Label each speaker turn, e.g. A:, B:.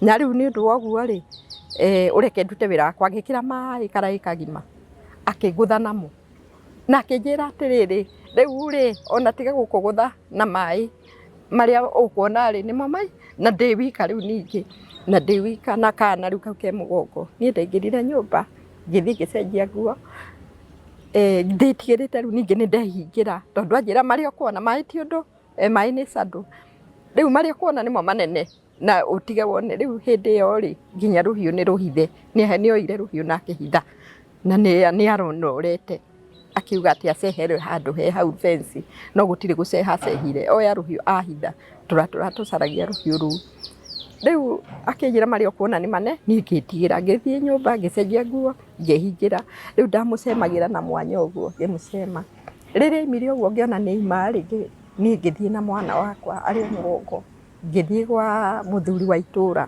A: Na rĩu nĩ ũndũ wa ũguo rĩ, ũreke ndute wĩra wakwa. Agĩkĩra maĩ karaĩ kagima, akĩngũtha namo. Na akĩnjĩra atĩrĩrĩ, rĩu rĩ, ona tiga gũkũgũtha na maĩ marĩa ũkuona rĩ, nĩmo mai, na ndĩ wika rĩu ningĩ, na ndĩ wika na kana rĩu kau ke mũgongo. Niĩ ndaingĩrire nyũmba, ngĩthiĩ ngĩcenjia nguo, ndĩtigĩrĩte rĩu ningĩ nĩ ndehingĩra, tondũ anjĩra marĩa ũkuona, maĩ ti ũndũ, maĩ nĩ candũ. Rĩu marĩa ũkuona nĩmo manene. Na ũtige wone rĩu hĩndĩ ĩyo rĩ, nginya rũhiũ nĩ rũhithe, nĩ oire rũhiũ na akĩhitha, na nĩ arũnorete, akiuga atĩ acehere handũ he hau fence, no gũtirĩ gũceha acehire, oya rũhiũ ahitha, tũratũra tũcaragia rũhiũ rũu. Rĩu akĩnjĩra marĩa ũkuona nĩ mane, niĩ ngĩtigĩra, ngĩthiĩ nyũmba ngĩcenjia nguo, ngĩhingĩra, rĩu ndamũcemagĩra na mwanya ũguo, ngĩmũcema. Rĩrĩa aimire ũguo ngĩona nĩ aima rĩ, niĩ ngĩthiĩ na mwana wakwa arĩ o mũgongo. Ngĩthiĩ gwa mũthuri wa itũra.